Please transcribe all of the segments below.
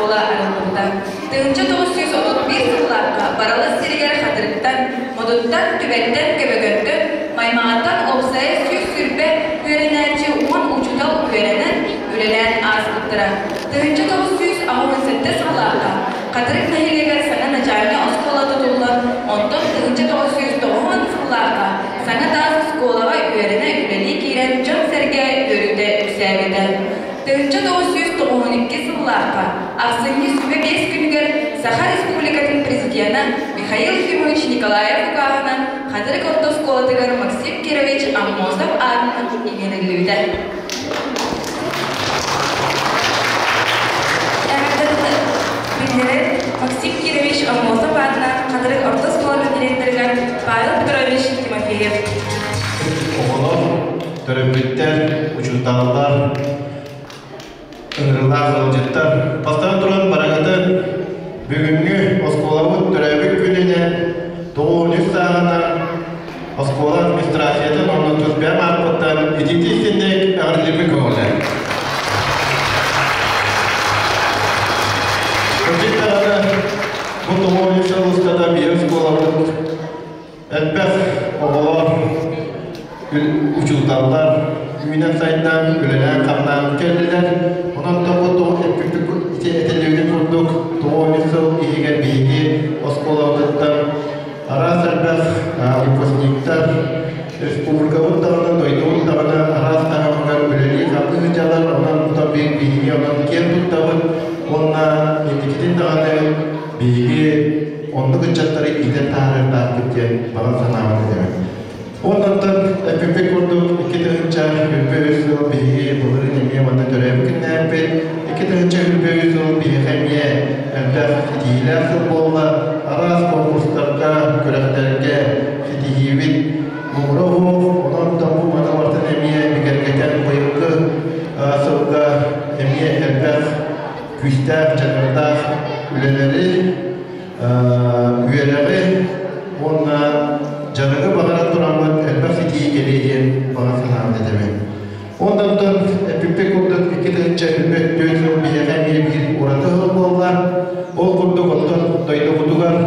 оскуола арыллыбыта. 1931 сыллаахха Барылас сиригэр Хатырыктан, Модуттан, Түбэттэн, Көбөгөнтөн, Маймаҕаттан уопсайа 120 үөрэнээччи 10 учуутал үөрэнэн, үлэлээн ааспыттара. 1987 сыллаахха Хатырык нэһилиэгэр саҥа начальнай оскуола тутуллан, онтон 1990 сыллаахха саҥа таас оскуолаҕа үөрэнэ үлэлии киирэн дьон-сэргэ үөрүүтэ үксээбитэ. 1992 сыллаахха ахсынньы сүбэ биэс күнүгэр Саха Республикатын Президена Михаил Ефимович Николаев укааһынан Хатырык орто оскуолатыгар Максим Кирович Аммосов аатынан иҥэриллибитэ. Эҕэрдэ биллэрэр Максим Кирович Аммосов аатынан Хатырык орто оскуолатын директорыгар Павел Петрович Тимофеев. Оҕолор, төрөппүттэр, учууталлар, ыҥырыылаах ыалдьыттар, бастатан туран барыгытын бүгүҥҥү оскуолабыт төрөөбүт күнүнэн тоҕус сааһынан оскуола администрациятын уонна тус бэйэм ааппыттан итиитик-истиҥник эҕэрдэлиибин көҕүлээн. Кырдьык даҕаны, бу тоҕус сыл устата биир оскуолабыт элбэх оҕолор, учууталлар үүнэн-сайдан, үлэлээн-хамнаан кэллилэр. Онон тоҕо тоҕо ити этиллибитин курдук, тоҕо сыл иһигэр биһиги оскуолабытыттан араас элбэх выпускниктар республикабыт даҕаны, дойдубут даҕаны араас таһымыгар үлэлии-хамныы сылдьаллар. Онон биһиги онон киэн туттабыт уонна инникитин даҕаны биһиги оннук ыччаттары иитэн таһаарыахтаахпыт диэн баҕа санаабын этэбин. Оннуттан эппиппит курдук 2023 сыл биһиги былырыын эмиэ уонна төрөөбүт күннээхпит. 2023 сыл биһиэхэ эмиэ элбэх ситиһиилээх сыл буолла. Араас конкурстарга, күрэхтэргэ ситиһиибит муҥура уһуох. Онон бу маны барытын эмиэ бигэргэтэн быйылгы сылга эмиэ элбэх күүстээх, дьаныардаах үлэлэри үөрэҕи уонна дьарыгы баҕаран тураммыт элбэх ситиһии кэлиэ диэн баҕа санаабын этэбин. Онтон эппиппит курдук 2024 сыл биһиэхэ эмиэ биир ураты сыл буолла. Ол курдук оттон дойдубутугар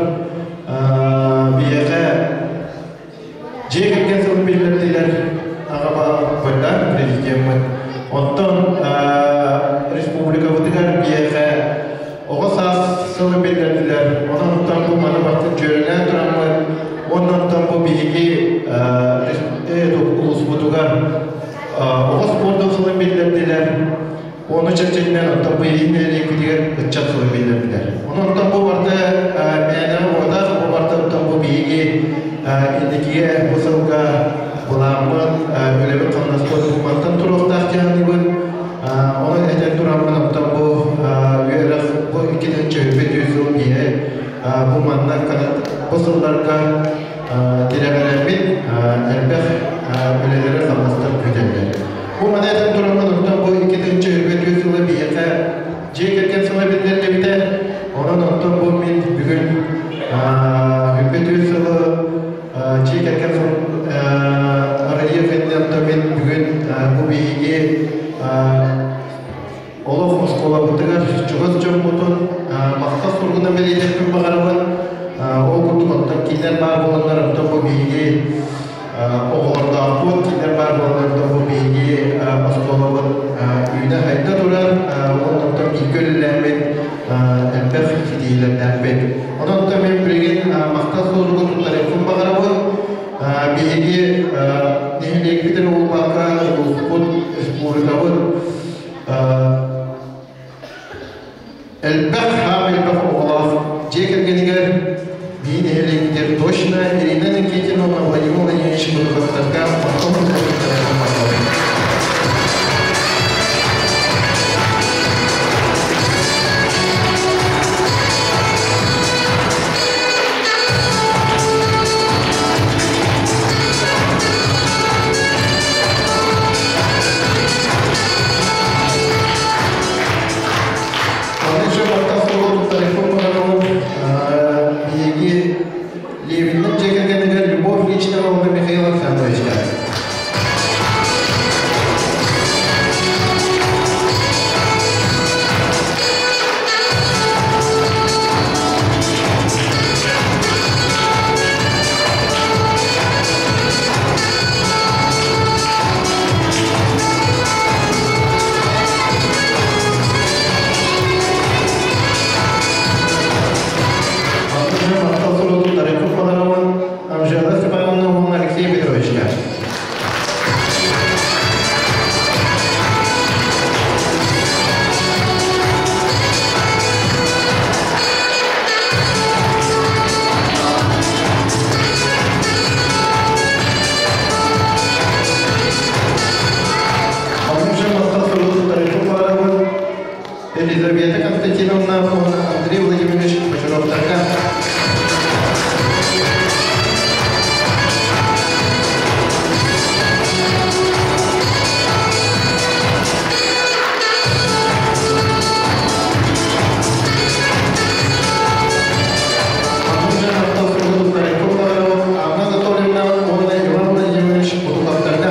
биһиэхэ дьиэ кэргэн сылын биллэрдилэр аҕа баһылыкпыт президеммыт. Оттон республикабытыгар биһиэхэ оҕо саас сылын биллэрдилэр. Онон оттон бу маны барытын дьүөрэлээн тураммыт, уонна оттон бу биһиги улууспутугар оҕо спордун сылын биллэрдилэр. Ону чэрчитинэн оттон бу иһин нэһилиэкпитигэр ыччат сылын биллэрдилэр. Онон оттон бу барыта мээнэ буолбатах, бу барыта оттон бу биһиги инникигэ бу сылга былааммыт, үлэбит-хамнаспыт мантан туруохтаах дьаһанныбыт. Онон этэн тураммын оттон бу үөрэх бу 2023 сыл биһи бу манна бу сылларга тирэҕирэммит элбэх үлэлэри хамнастар күүтэллэр. Бу маны этэн тураммын оттон бу 2024 сыла биһиэхэ дьиэ кэргэн сыла биллэрдибитэ. Онон оттон бу мин бүгүн 24 сылы дьиэ кэргэн арыйыах иннинэ мин бүгүн бу биһиги олох оскуолабытыгар чугас дьоммутун махтал суругунан бэлиэтиэхпин баҕарабын. Ол курдук оттон кинилэр баар буоланнар оттон бу биһиги оҕолордоохпут, кинилэр баар буоланнар оттон бу биһиги оскуолабыт үүнэ-сайда турар, онтон бииргэ үлэлээммит элбэх ситиһиилэрдээхпит. Онон оттон мин билигин махтал суругу туттарыахпын баҕарабын. Биһиги нэһилиэкпитин уолбакка улууспут, республикабыт элбэх хаам элбэх оҕолоох дьиэ кэргэнигэр биир нэһилиэкпитигэр точно Ирина Никитина уонна Владимир Владимирович Мутуковтарга махтал туттарыахтарын. Семеновна уонна Андрей Владимирович Бочаровтарга. Анна Анатольевна уонна Иван Владимирович Бутуковтарга.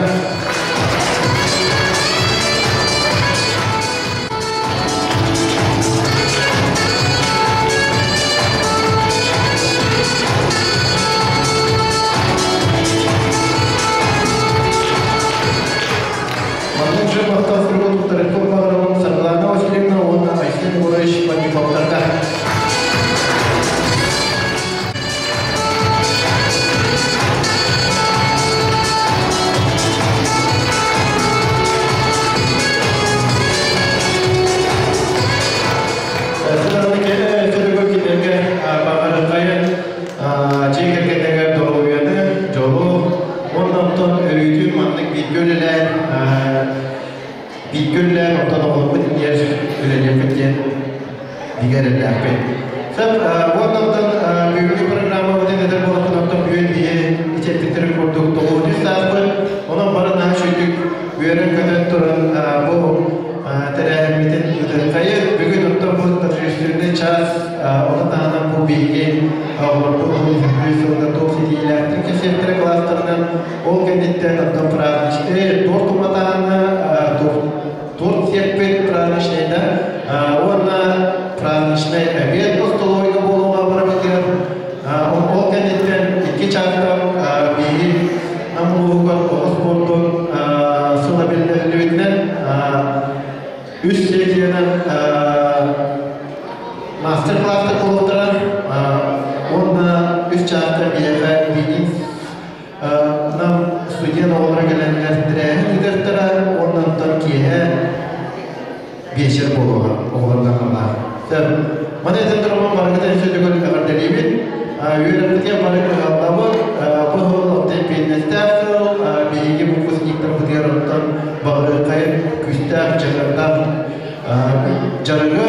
Маннык же махтал суругу туттарыахпын баҕарабын Саргылана Васильевна уонна Айсен Егорович Панниковтарга. Сылы кинилэргэ баҕарыххайын дьиэ кэргэннэригэр доруобуйаны, дьолу уонна оттон өрүүтүн маннык бииргэ үлэлээн оттон оҕолорбут иннигэр үлэлиэхпит диэн бигэ эрэллээхпит. Сөп, уонна оттон бүгүҥҥү программабытын этэр буоллахпын, оттон бүгүн биһи ичэппиттэрин курдук 900 сааспыт, онон бары наһаа үчүгдүк үөрэн-көтөн туран бу тэрээһиммитин ыытыаххайын. Бүгүн оттон бу торжественный час, ону таһынан бу биһиги оҕолорбут сылга туох ситиһиилээхтик кэпсиэхтэрэ кылаастарынан, ол кэнниттэн оттон праздничный торт уматаһына, торт сиэппит праздничныйда уонна праздничный обед остоловойга буолуоҕа барабытыгар. Ол кэнниттэн 2 чаастан биһиги Нам улууһугар оҕо спордун сыла биллэриллибитинэн үс секциянан мастер-класстар буолуохтара уонна 3 чаастан биһиэхэ биһиги Нам студент оҕолоро кэлэннэр тэрээһин ыытыахтара уонна онтон киэһэ биэчэр буолуоҕа оҕолорго аналлаах. Маны этэн туран барыгыт өссө төгүл эҕэрдэлиибит. Үөрэппитигэр бары кыһаллабыт. Бу сыл оттон эппиэтинэстээх сыл. Биһиги выпускниктарбытыгар оттон баҕарыаххайын күүстээх, дьаныардаах дьарыгы,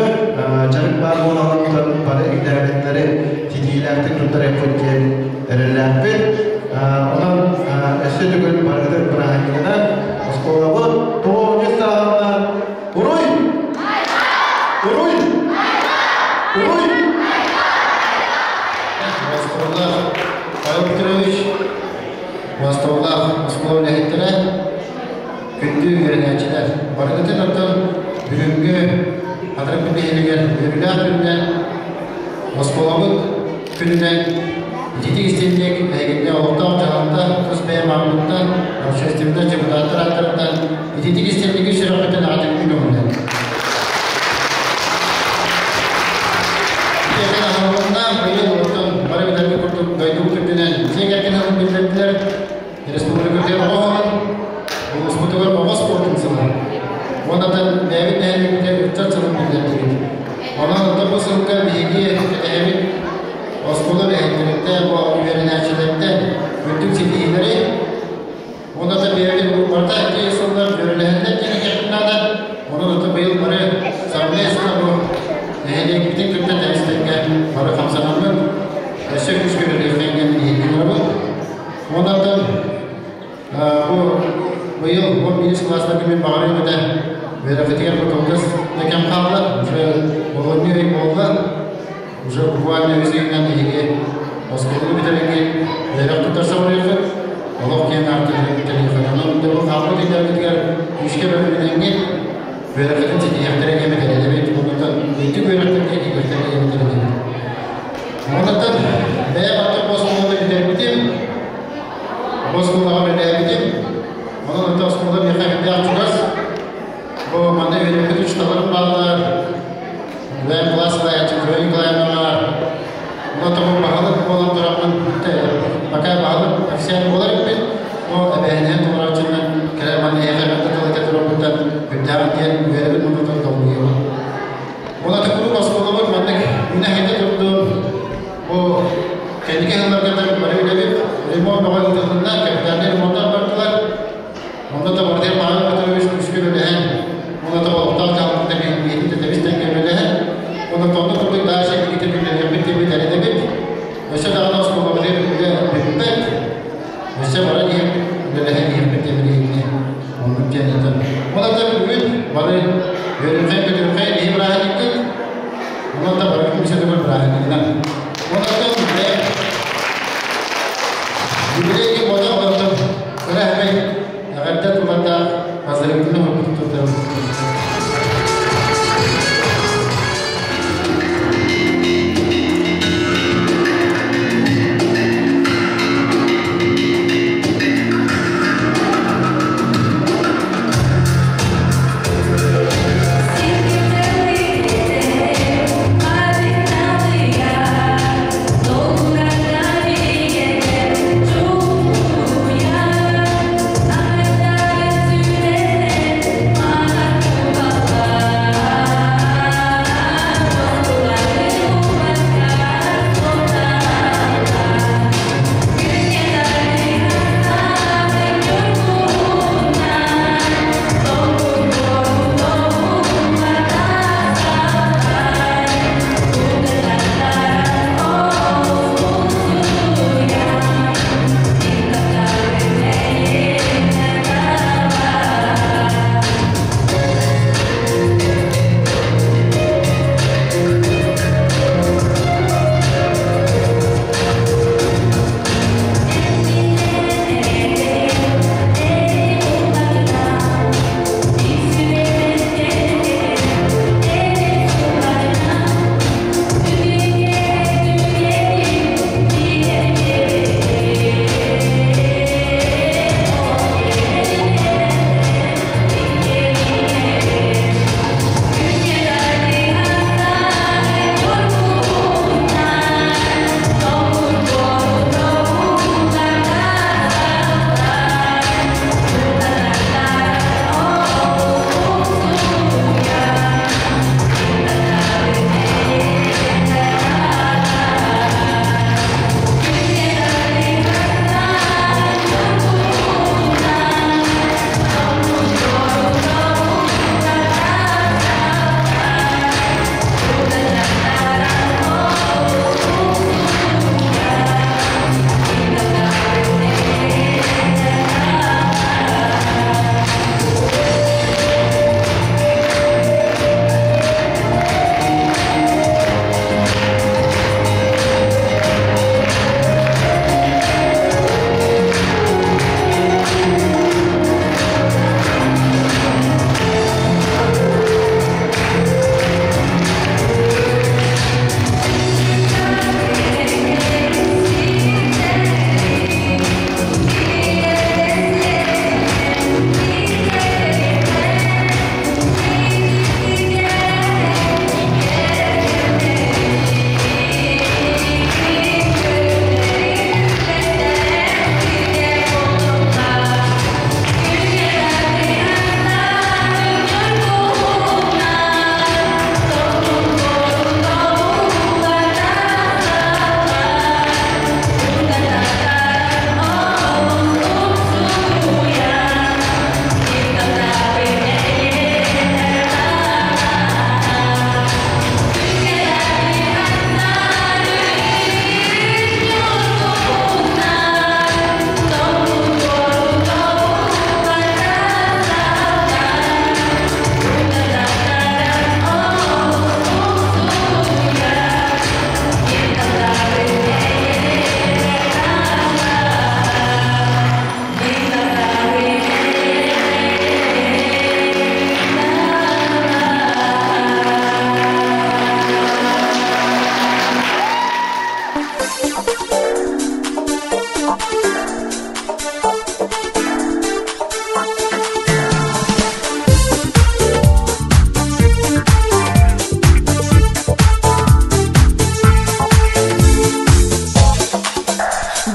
дьарык баар буолан бары экзаменнары ситиһиилээхтик туттарыахпыт диэн эрэллээхпит. Онон өссө төгүл барыгытын бырааһынньыгынан оскуолабыт 9 сааһына уруй! Уруй! Уруй! Убаастабыллаах Павел Петрович, убаастабыллаах оскуола үлэһиттэрэ, күндү үөрэнээччилэр! Барыгытын оттон бүгүҥҥү Хатырык нэһилиэгэр үөрүүлээх күнүнэн, оскуолабыт күнүнэн итиитик истиҥник эһигини олохтоох дьаһалта, тус бэйэм ааппыттан, общественнай депутаттар ааттарыттан итиитик истиҥник сүрэхпиттэн эҕэрдэлиибин көҥүллэн. Итиэннэ аһыллыбытына быйыл оттон бары билэргэ курдук дойдубут үрдүнэн дьиэ кэргэн сылын биллэрдилэр. Республикатыгар оҕо сылын, улууспутугар оҕо спортун сылын. Уонна бэйэбит нэһилиэкпитигэр ыччат сылын биллэрдибит. Онон оттон бу сылга биһиги кэтэһэбит оскуола үлэһиттэриттэн, бу үөрэнээччилэртэн үрдүк ситиһиилэри. Уонна да бэйэбит барыта икки сыллар дьүөрэлэһэллэр диэн этиэхпин наада. Онон ото быйыл бары совместно бу нэһилиэкпитин кытта тэбис-тэҥҥэ бары хамсанаммыт, өссө күүскэ үлэлиэххэ диэн иһитиннэрэбин. Онон бу быйыл 11 кылаастарга мин баҕарыам этэ үөрэххитигэр бу кылгас да кэм хаалла, уже олунньу ый буолла, уже буквально үс ыйынан эһиги оскуоланы бүтэрэргит, үөрэх туттарса барыаххыт, олох киэҥ аартыгар бүтэриэххит. Онон бу хаалбыт ыйдаргытыгар күүскэ бэлэмнэҥҥит, үөрэххитин ситиһиэхтэрэ диэн эрэнэбит, оннуттан үрдүк үөрэхтэргэ киириэхтэрэ диэн эрэнэбит. Оннуттан бэйэм аттан бу оскуоланы бүтэрбитим, бу оскуолаҕа үлэлээбитим. Онон ата оскуола миэхэ элбэх чугас. Бу манна үөрэппит учууталларым бааллар. Бэйэм кылаас салайааччы Зоя Николаевнаҕа онно бу баһылык буолан тураммын, пока баһылык официально буолар эбиппин, бу эбээһинэһин толорооччунан кэлэн манна эһиэхэ эҕэрдэ тыл этэ турарбыттан үрдээҕин диэн үөрэбин муннутун долгуйабын. Ол аты куруук оскуолабыт маннык үүнэ-сайда турдун, бу кэнники сылларга бары үлэбит ремонт бөҕө ыытылынна, капитальнай ремонтар бардылар. Онно да барытыгар Павел Петрович күүскэ үлэлэһэн, онно да олохтоох дьаһалтата биһиги тэбис тэҥҥэ үлэлэһэн, Бары үөрүнхэй-көтүрхэй биһи бырааһынньыккыт. Онон да барытын үсэ төгүл бырааһынньыгынан. Онон бэйэм юбилей бода онтон кыра эбэй эҕэрдэ тулардаах поздравительный хоппутун туттарабыт.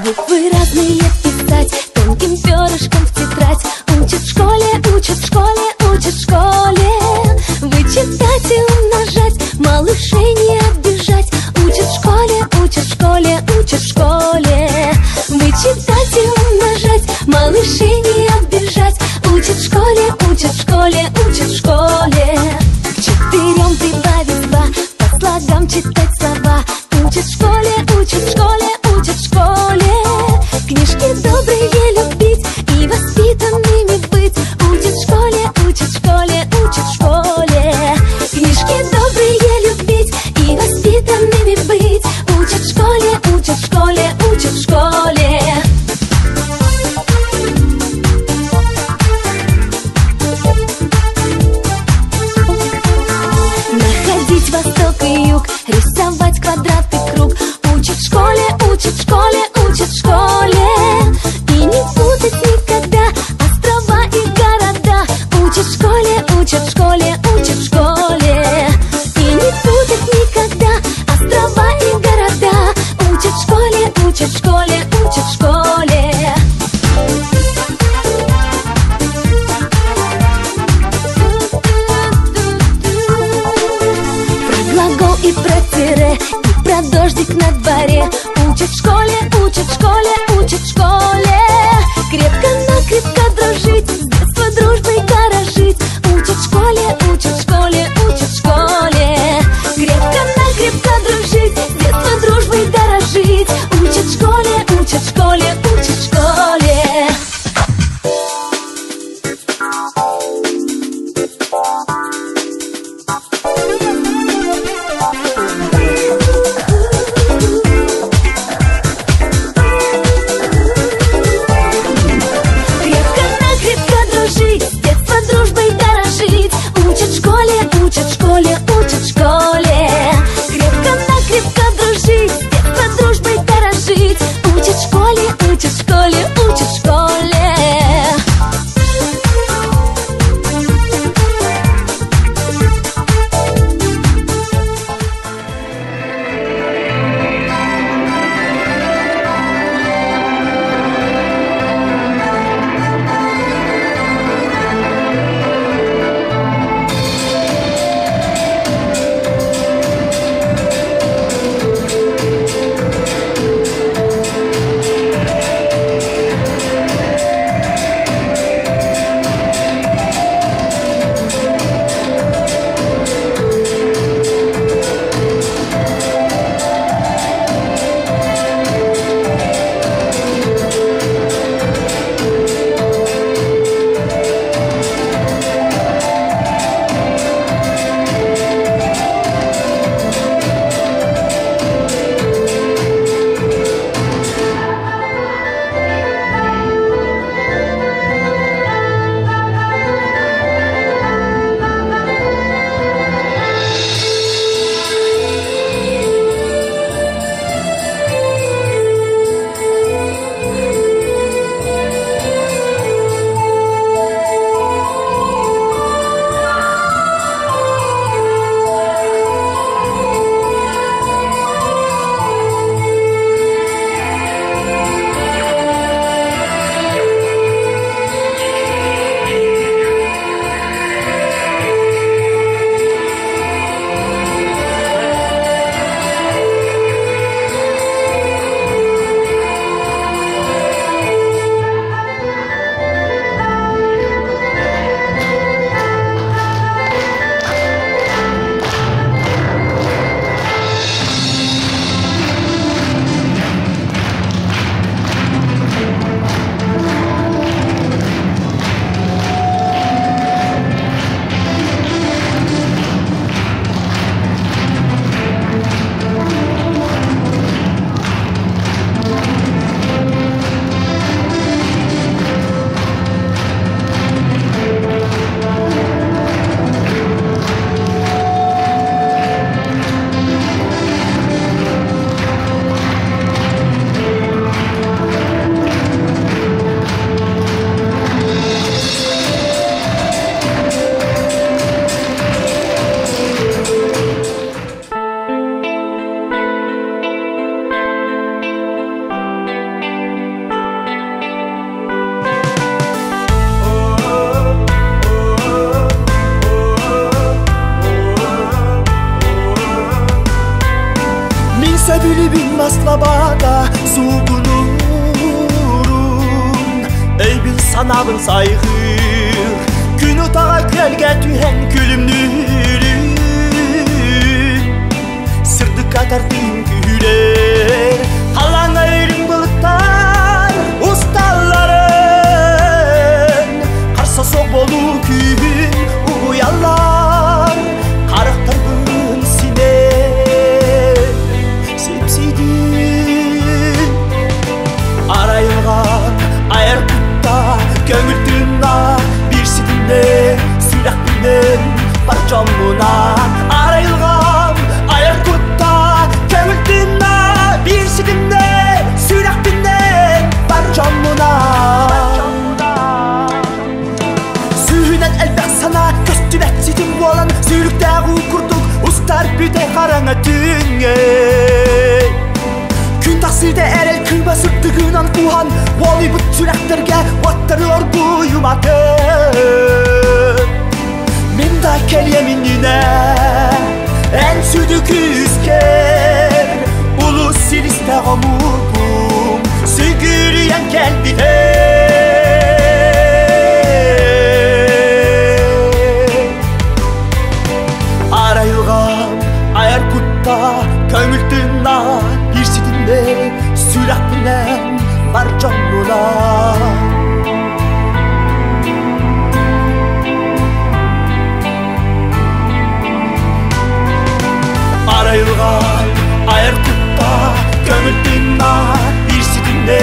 Буквы разные писать тонким перышком в тетрадь. Учат в школе, учат в школе, учат в школе. Вычитать и умножать, малышей не обижать. Учат в школе, учат в школе, учат в школе. Вычитать и умножать, малышей не обижать. Учат в школе, учат в школе, учат в школе. К четырем прибавить два, по слогам читать слова. Учат в школе, учат в школе, учат в школе. Книжки добрые любить и воспитанными быть. Учат в школе, учат в школе, учат в школе. маслабада суугунуурун Өйбүн санаабын сайгыр Күн утаға көлге түһэн күлүмнүүрүн Сырдыкка тартын күлер Халаңа өрүң былыттар усталларын Қарса соқ болу күйін уялар Қарақтарбын сине сепсидин Арайылған айыр кутта көңіл түнна бір ситинде сүрәкпинен бар жоммуна Арайылған айыр кутта көңіл түнна бір ситинде сүрәкпинен бар жоммуна Сүүнэн элбэх сана көстүбэт ситим буолан Сүүрүктээҕи курдук устар бүтэй хараҥа түҥҥэ Күн тахсыыта эрэл кыыба сырдыгынан куһан Уолуйбут сүрэхтэргэ уоттары оргуйуматын Мин да кэлиэм иннинэ эн сүдү күүскэр Улус силистээх омугум сүгүрүйэн кэлбитэ Арайылған аяр кутта көңіл түнна бір ситинде сүрәкпинен бар жоннуна Арайылған айыр кутта көңіл түнна бір ситинде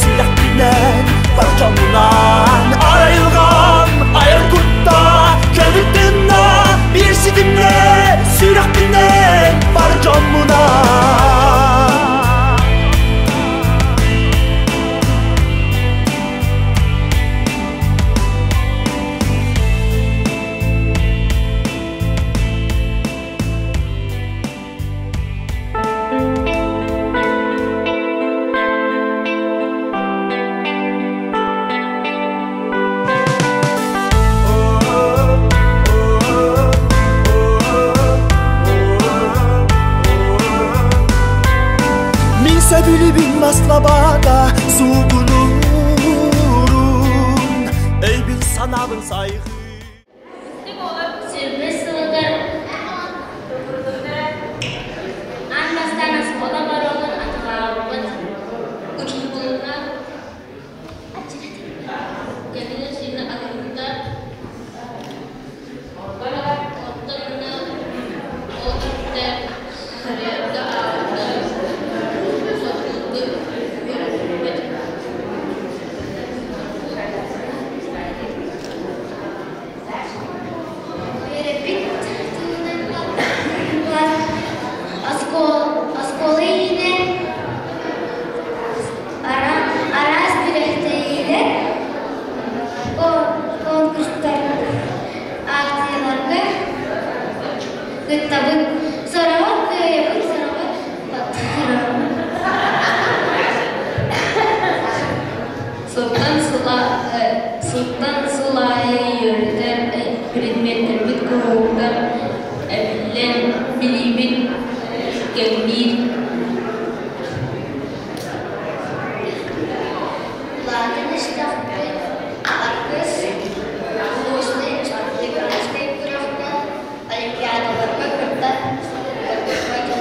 сүрәкпинен бар жоннунан Арайылған айыр кутта көңіл түнна бір ситинде сүрәкпинен бар жоннунан Мин сөбүлүбүн маслабада суугунуурун Өйбүн санаабын сайгы Сүүрбэс сылыгар аан бастаан оскуола боруогун атылаабыппыт. Учууталлар кэлин сүүнэ атылбыттар. Оттон ол кэннэ суруйарга ааҕарга суоттуурга үөрэммиппит. Үөрэппит тылынан оскуола иһинэн араас күрэхтэһиилэр, конкурстар, акцияларга кыттабыт. Сороҕор кыайабыт, сороҕор хотторобут. Сылтан сыл аайы үөрэтэр предметтэрбит куруһуктар эбиллэн билиибит кэҥиир. Улаатан истэхпит аргыс улуусный спортивнай күрэхтэр, олимпиадаларга кыттар көрбүппүт.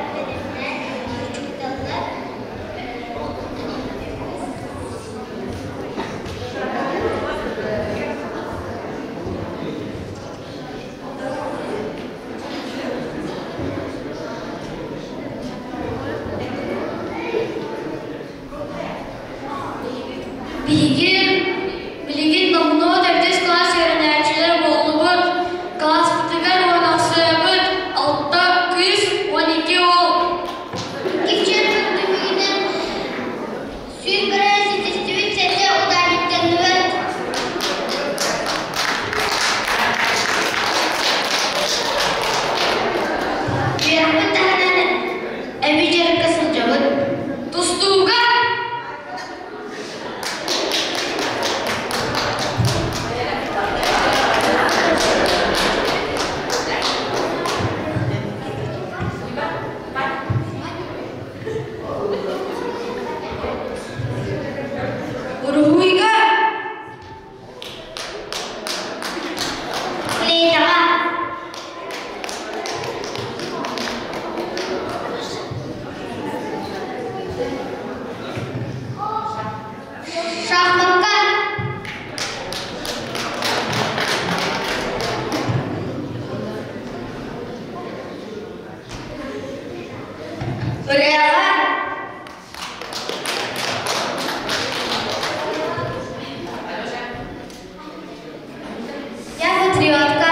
Бэлэмнээн учууталлар Биһиги билигин номнуо төрдүс кылаас үөрэнээччилэр буоллубут. Кылааспытыгар уон ахсыабыт, алта кыыс, 12 уол. Икки түмүгүнэн 101 ситистибит, 7 ударниктанныбыт. Үөрэхпит таһынан эбии дьарыкка сылдьабыт. Тустууга Шахматка. Ырыаҕа. Я патриотка.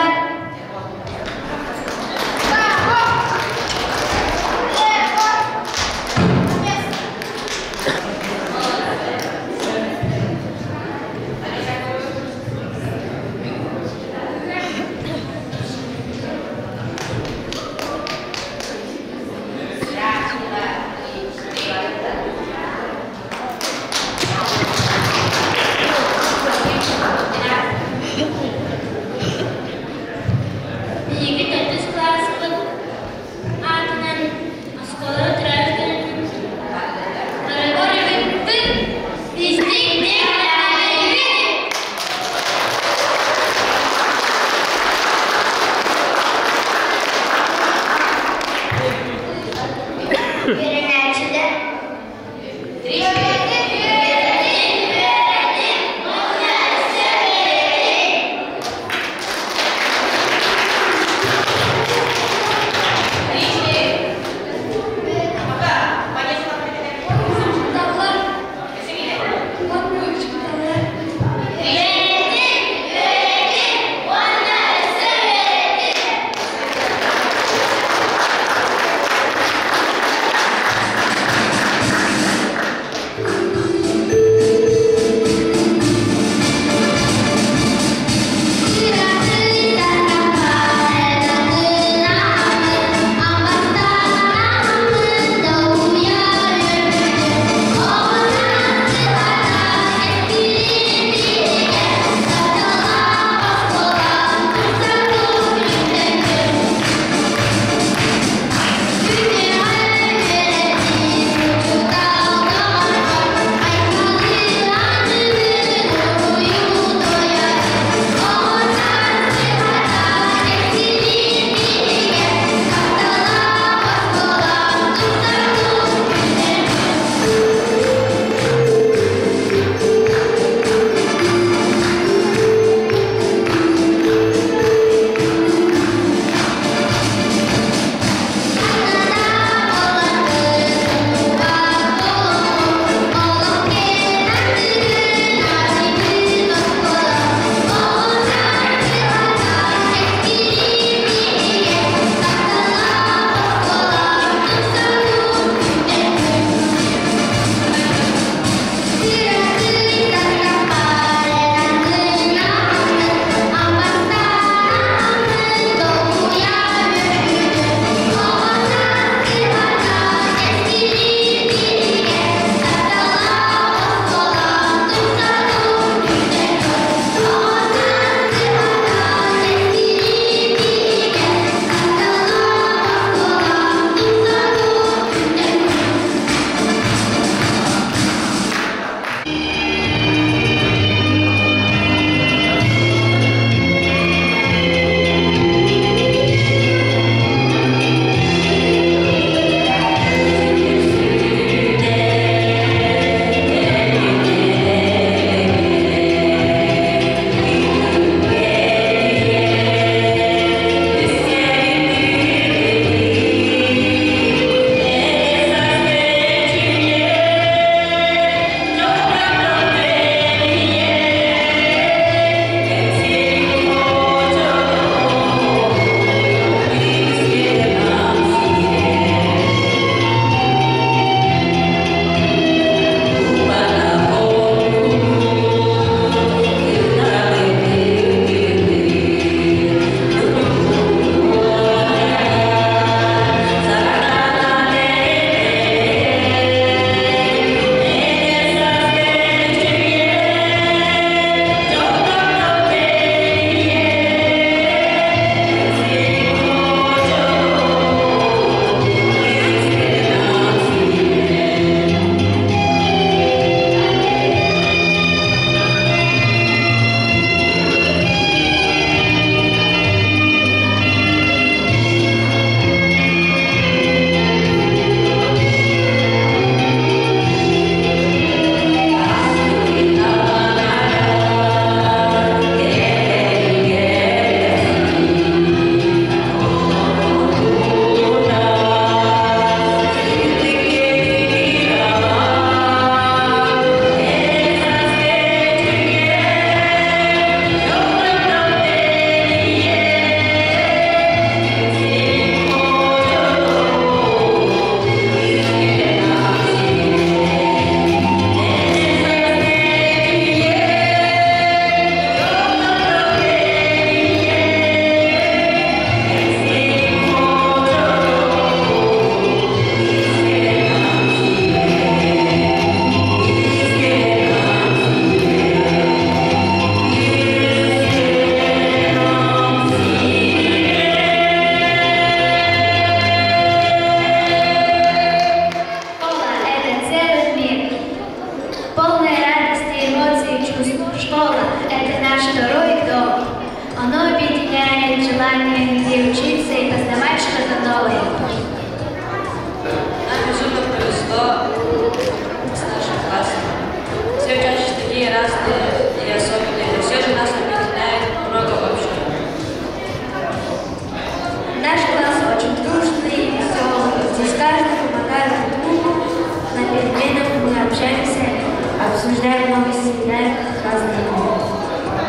Обсуждаем новости, играем в разные игры.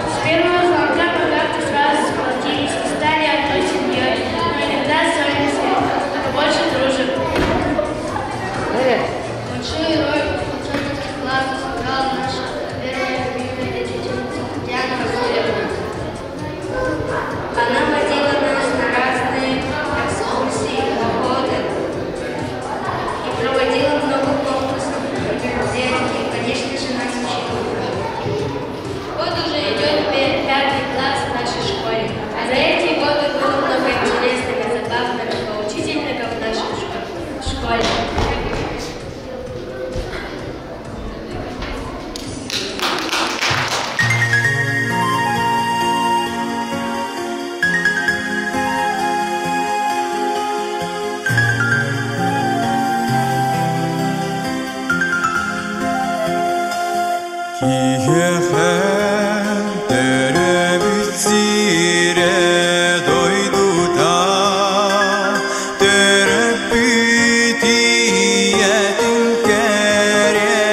С первого звонка мы как-то сразу сплотились и стали одной семьей. Мы иногда ссоримся, но больше дружим. Большую роль в сплоченности класса сыграла наша первая любимая учительница Татьяна Васильевна. Она водила нас на разные экскурсии, походы и проводила много конкурсов и мероприятий, и, конечно же, нас учила. Вот уже идет пятый класс в нашей школе. А за эти годы было много интересных и забавных и поучительного в нашей школе. Киһиэхэ төрөөбүт сирэ дойдута, төрөппүт ийэтин кэриэтэ.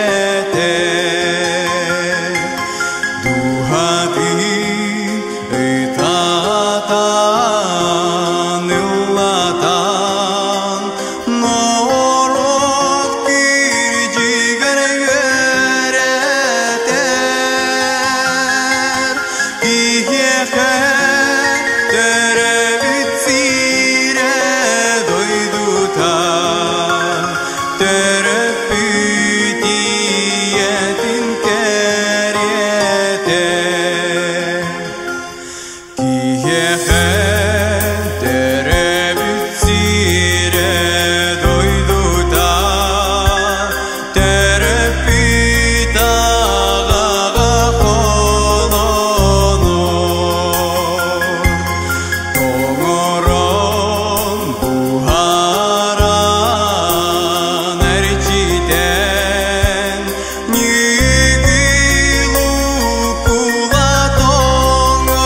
Дууһатын ытатан, ыллатан, норуот кирдьигэр үөрэтэр. Киһиэхэ төрөөбүт сирэ дойдута, төрөппүт ийэтин кэриэтэ. Киһиэхэ төрөөбүт сирэ дойдута, төрөппүт аҕаҕа холонор. Тоҥорон, буһаран, эрчитэн, ньүгү лукула тоҥорор.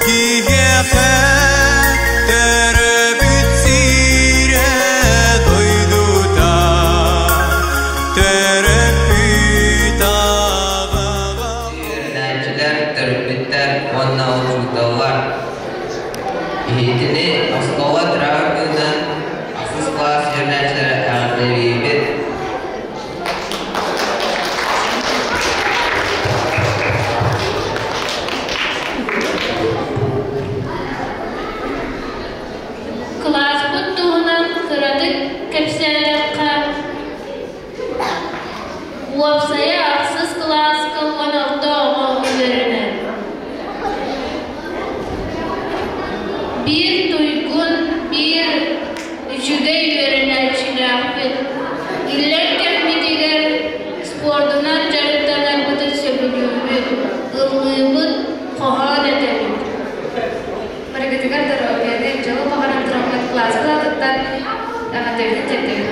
Киһиэхэ төрөөбүт сирэ дойдута, төрөппүт аҕаҕа Үөрэнээччилэр, төрөппүттэр уонна учууталлар. Эһигини оскуола төрөөбүт күнүнэн ахсыс кылаас үөрэнээччилэрэ эҕэрдэлиибит. Кылааспыт туһунан кыратык кэпсээтэххэ, уопсайа ахсыс кылааска 16 оҕо үөрэнэр. Биир туйгун, биир үчүгэй үөрэнээччилээхпит. Иллэҥ кэммитигэр спордунан дьарыктанарбытын сөбүлүүбүт, ыллыыбыт, хоһоон этэбит. Барыгытыгар доруобуйаны, дьолу баҕаран тураммыт кылааспыт аатыттан эҕэрдэбитин тиэрдэбит.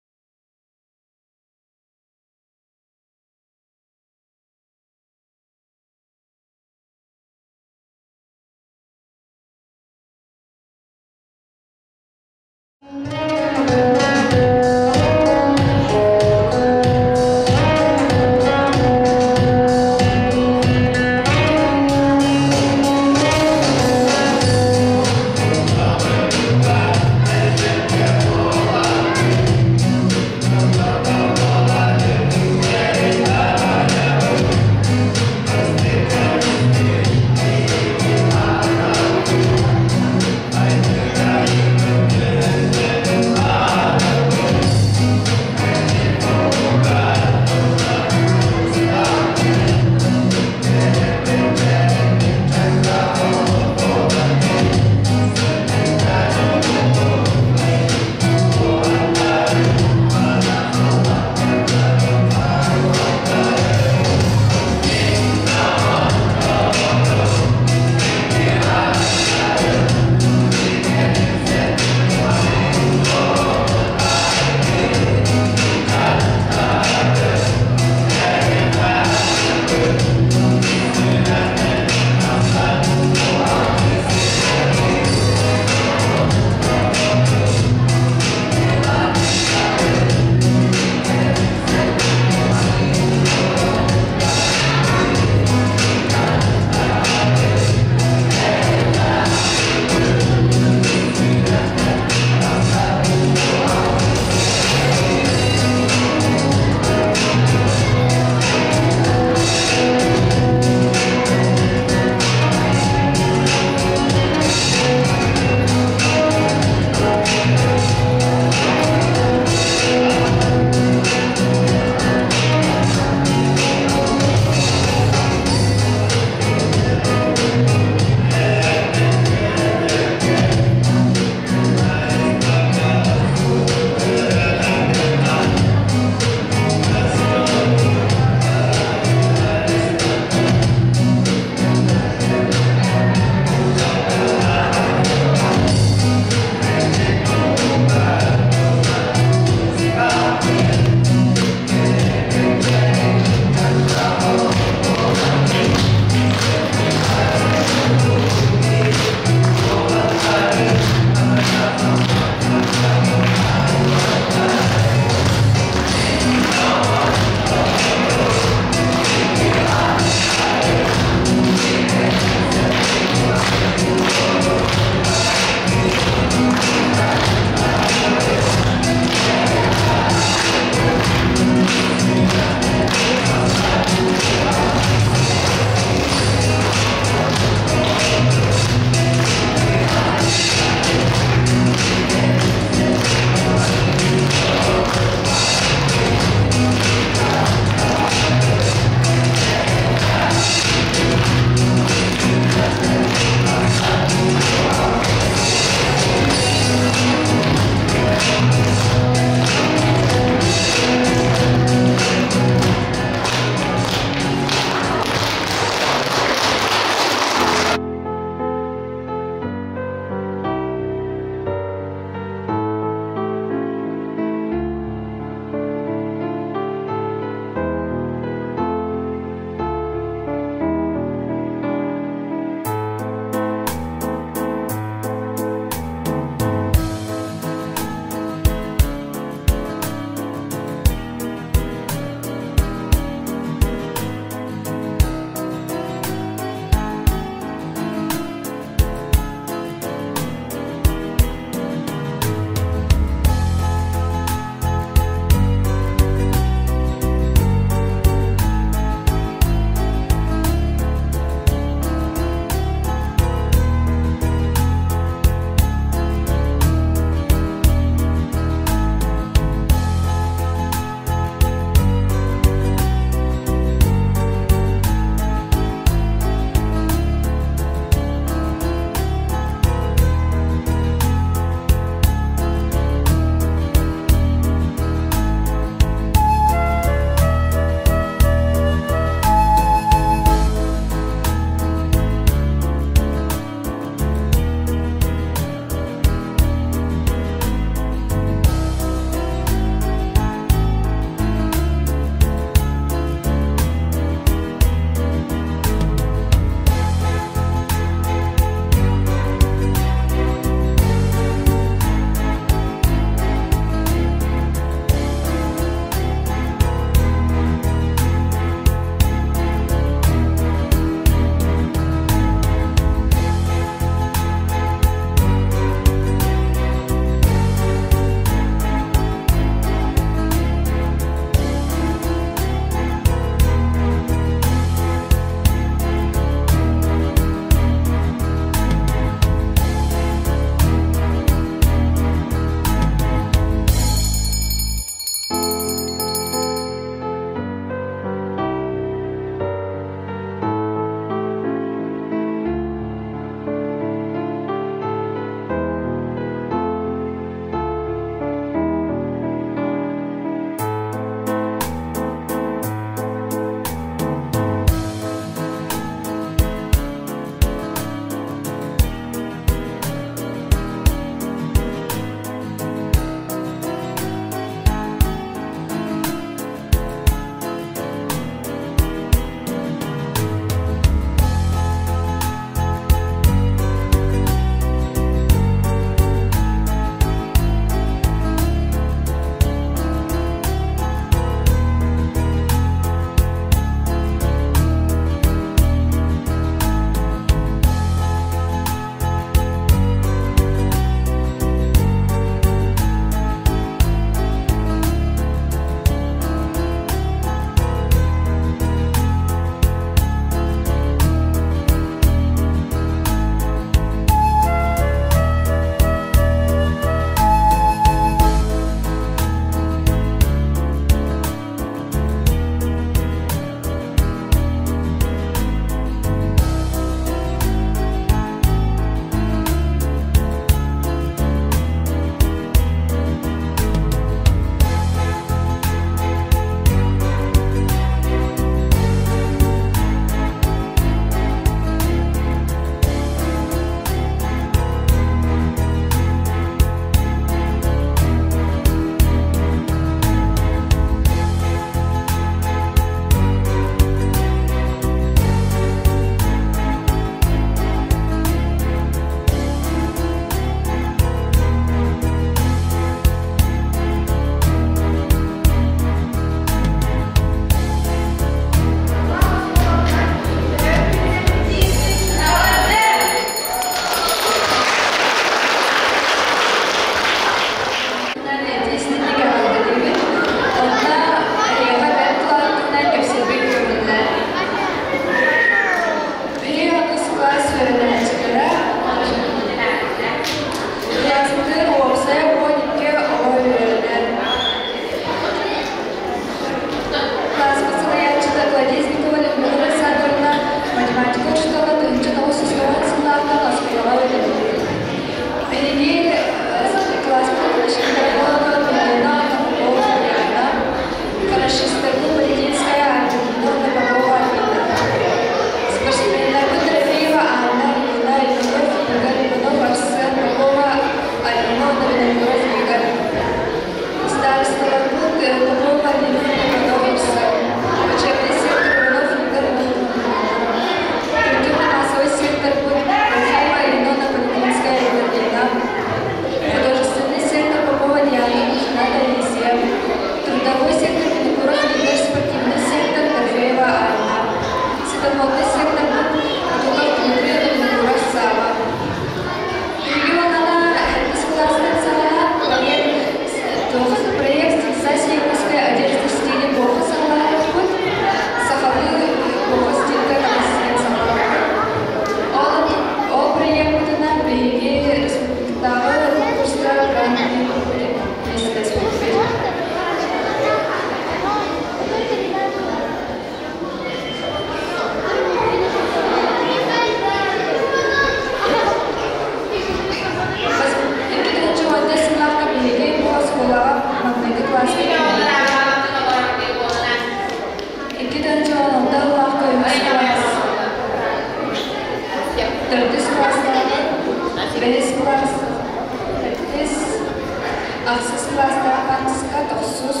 Ахсыс кылаастаах хаартыска тохсус.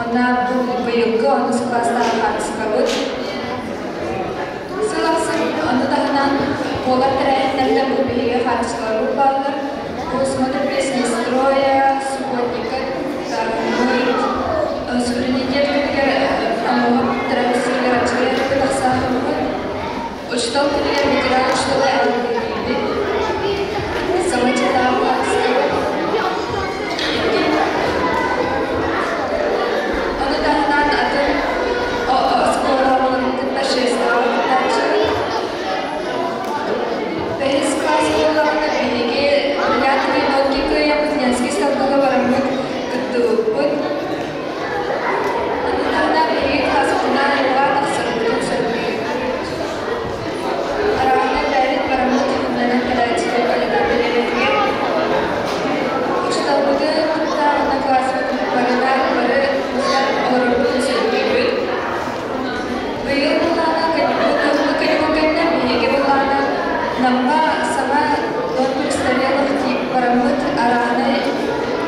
Онно бу быйылгы онус кылаастаах хаартыскабыт. Сыл ахсын ону таһынан буолар тэрээһиннэргэ бу биһиги хаартыскаларбыт бааллар. Бу смотр песни строя, субботника, суверенитет күнүгэр амуһу травестиригэр аччыгый тахсаахыммыт. Учуутал күнүгэр ветеран учуутала эҕэрдэлиибит. Саҥа дьыллааҕы хаартыскабыт. Ону таһынан атын оскуола оҕолорун кытта шестаҕа кыттааччы. Бэһис класс буоллаҕына биһиги бриллиантовые нотки кыайаммыт Ленский столбаҕа бараммыт кыттыбыппыт. Ону таһынан биһиги класспытынан айылҕа тахсарбытын сөбүлүүбүт. Арааһынай бэйэбит бараммыт ханнанан кэлээччилэр олимпиадаларыгар учууталбытын кытта уонна класспытын барыта бары мустан олорорбутун сөбүлүүбүт. Быйыл былаана бу каникул кэннэ биһиги былаана Намҥа саҥа дом престарелых тиип бараммыт арааһынай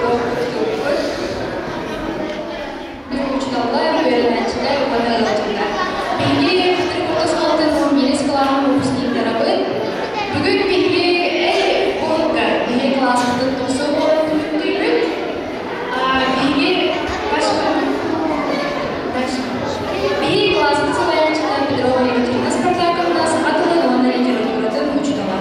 туохпут. Учууталлар, үөрэнээччилэр уонна ыалдьыттар. Биһиги Хатырык орто оскуолатын биирис кылааһын выпускниктарабыт. Бүгүн биһиги уһукка биһиги кылааспытын тохсуо буолан түмүктүүбүт. Биһиги Биһиги кылааспыт салайааччыта Петрова Екатерина Спартаковна саха тылын уонна литературатын учуутала.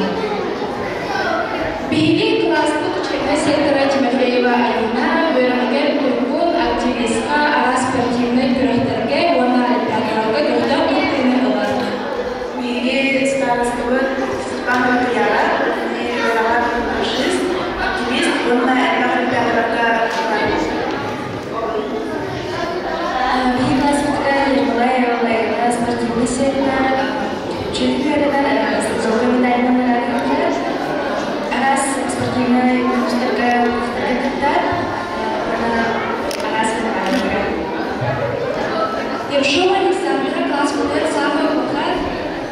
Биһиги кылааспыт учебнай сектора Тимофеева Алина үөрэҕигэр тургун, активистка, араас спортивнай күрэхтэргэ уонна олимпиадаларга көхтөөх кыттыыны ылар. Биһиги старостабыт Степанова Туяра, үөрэҕэр фашист, активист уонна элбэх олимпиадаларга Биһиги класспытыгар Ермолаева Лейла спортивный сектор, чүнкү үөрэнэр золотой медалынан наградаланар. Араас спортивнай конкурстарга кыттар уонна араас фестивалларга. Ершова Александра класспытыгар саамай улахан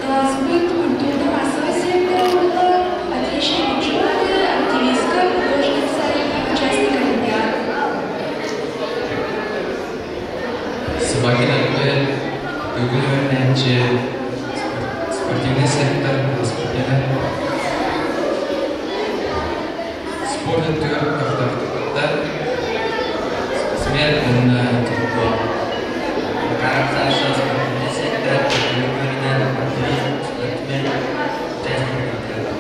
класспыт культурно-массовай сектора буолар, отличник ученый, активистка, художница и участник олимпиад. Собакин Альберт, бүгүн үөрэнээччи, спортивный сектор спортивный спорт өттүгэр көхтөөхтүк кыттар, спортсмен уонна интеллектуал. Макаров Саша спортивный сектор, бүгүн үөрэнэр активист, спортсмен, участник олимпиады.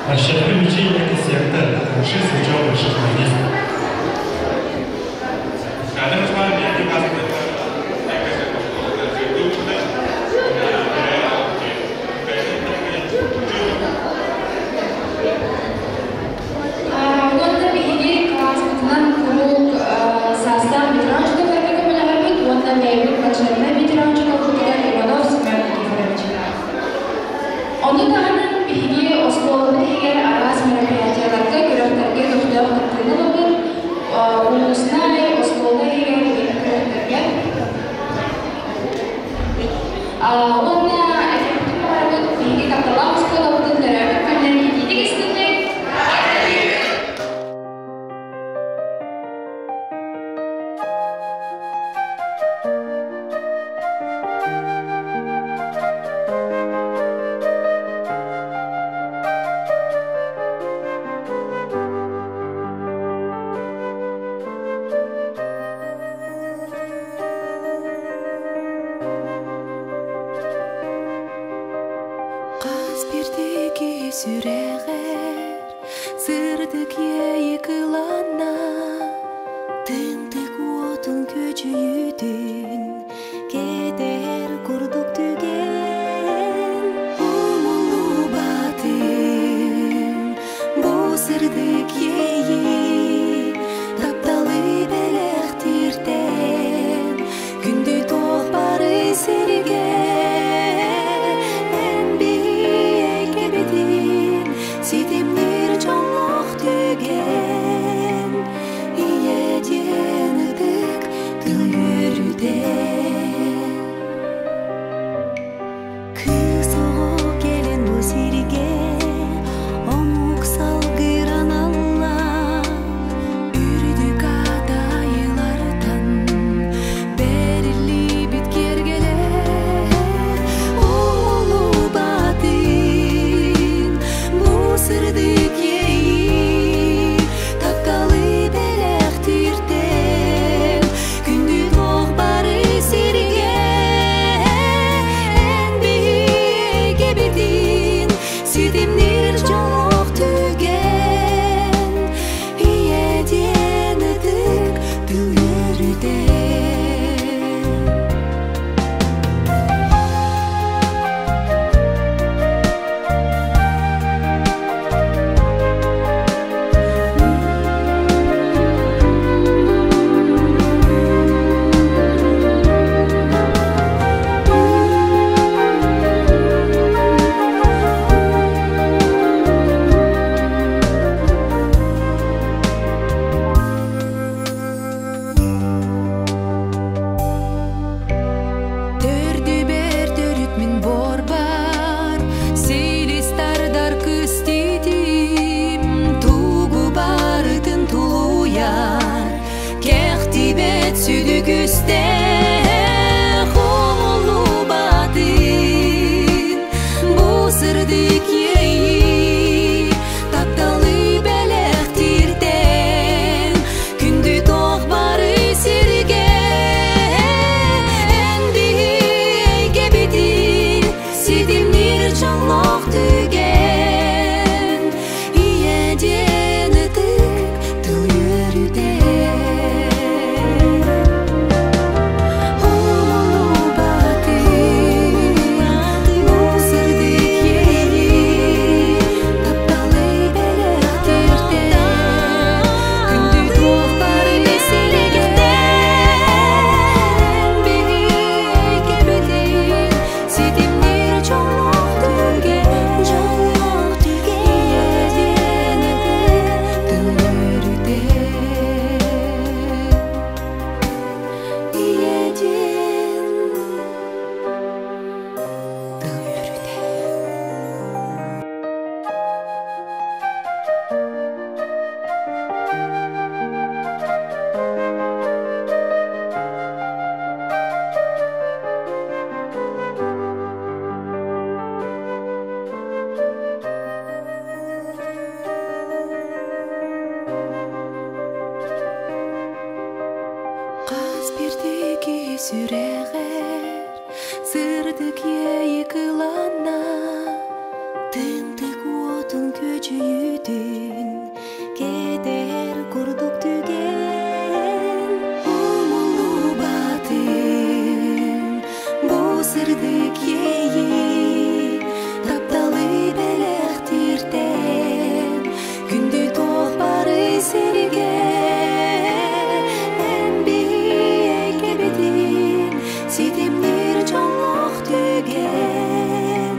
Расщепили ученики сектор, хорошист, учеба, шахматист. Уонна биһиги класспытынан куруук саастаах ветеран учууталларга көмөлөһөбүт уонна бэйэбит почетнай ветеран учууталбытыгар Иванов Семен Никифоровичка. Ону таһынан биһиги оскуолабыт иһигэр араас мероприятияларга, күрэхтэргэ көхтөөх кыттыыны ылабыт. Улууснай, оскуола иһигэр күрэхтэргэ. Уонна этиэхпитин баҕарабыт, биһиги тапталлаах оскуолабытын төрөөбүт күнүнэн итиитик истинник Сүрэҕэр сырдык иэйии кыланна, Тымтык уотун күөдьүйүүтүн кэтэр курдук түгэн. Умуллубатын бу сырдык иэйии, тапталы бэлэхтииртэн күндү туох бары сиргэ. Эн биһиги эйгэбитин ситимниир дьоллоох түгэн.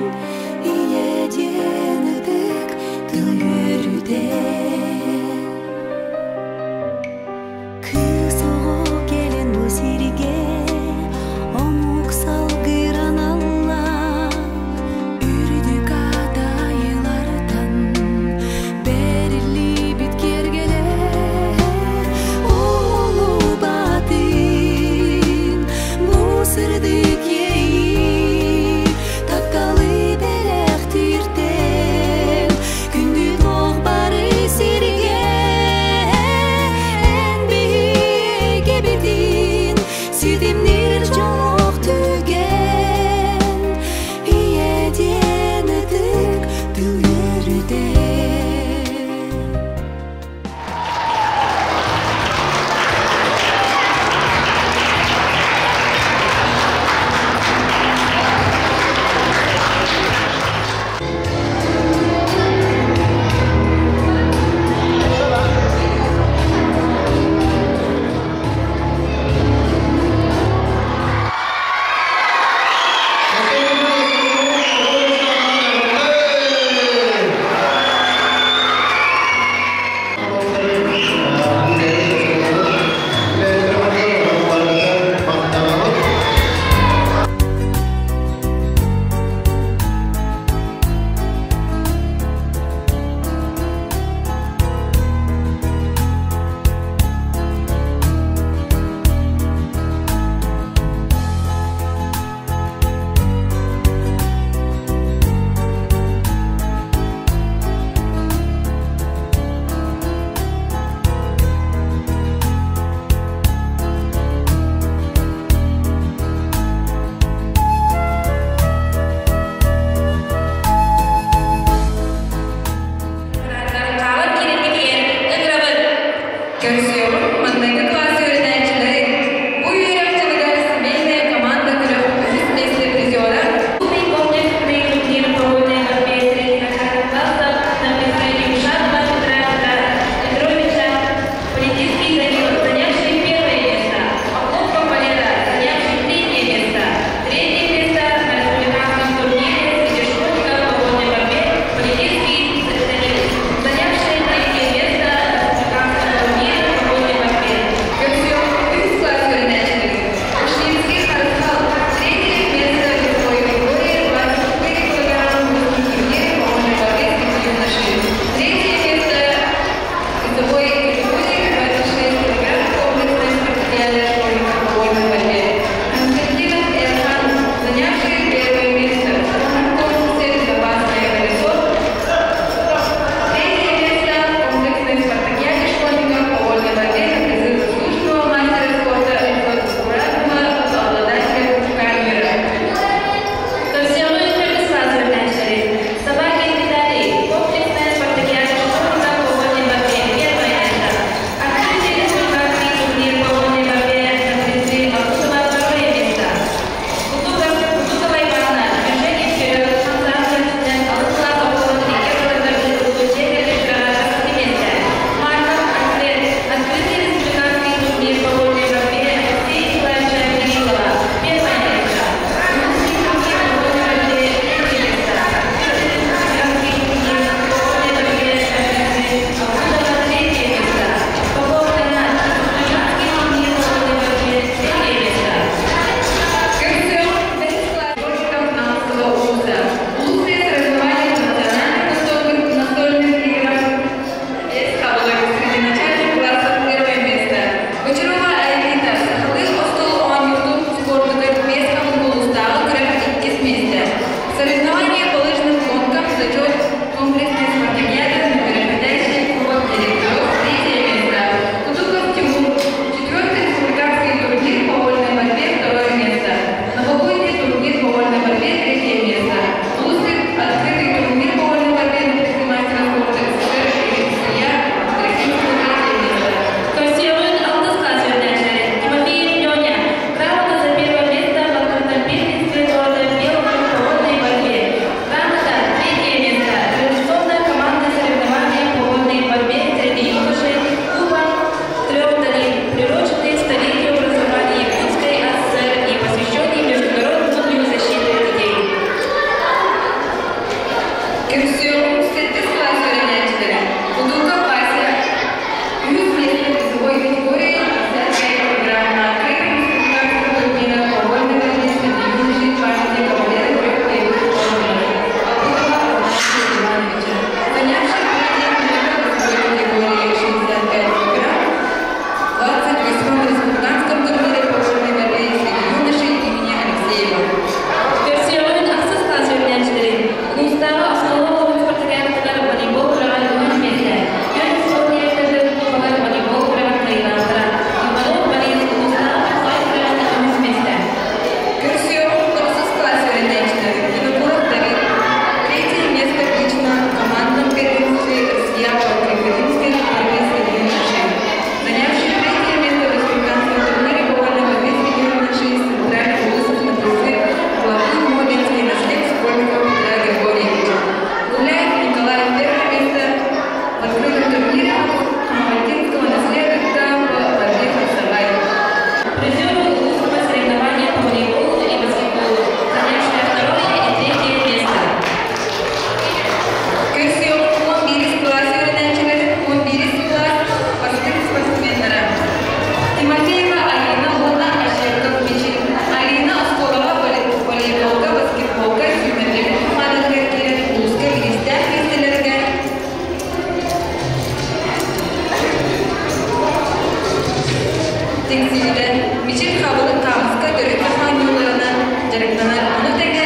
Тиксибитэ. Мичил хабылык хаамыска төрүт оонньууларынан дьарыктанар, ону тэҥэ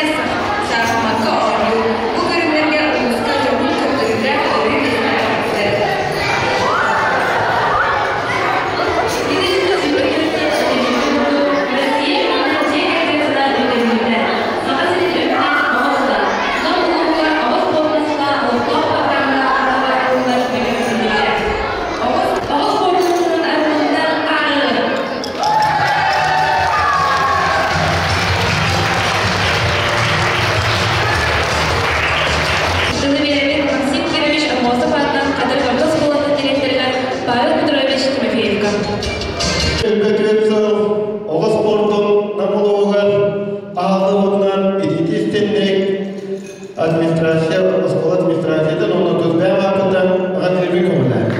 саахымакка оонньуур. Бу көрүҥнэргэ улууска дьоһун көрдөрүүлээх өрүү миэстэлэспиттэр. Максим Кирович Аммосов аатынан Хатырык орто оскуолатын директорыгар Павел Петрович Тимофеевка. Оҕо спордун Нам улууһугар аһыллыбытынан итиити истинник администрация, оскуола администрациятын уонна тус бэйэм ааппыттан аҕа көмөлөөх.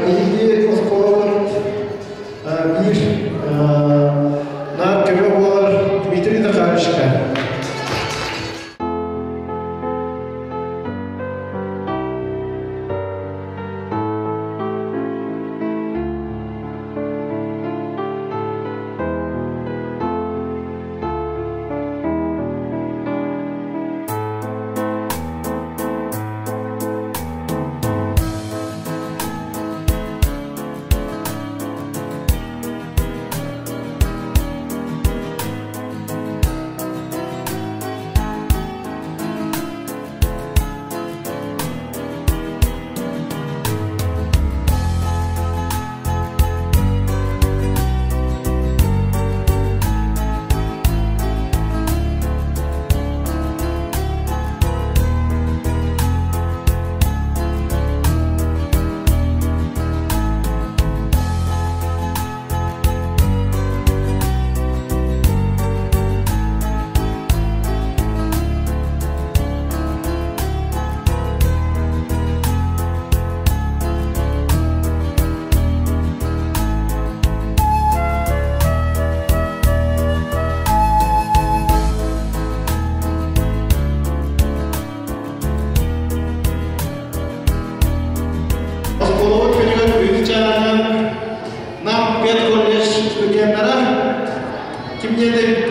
Биһиги оскуолабыт биир наар көмө буолар Дмитрий Захаровичка. Оскуолабыт күнүгэр үүтү чааһынан Нам педколледж студенттара ким диэн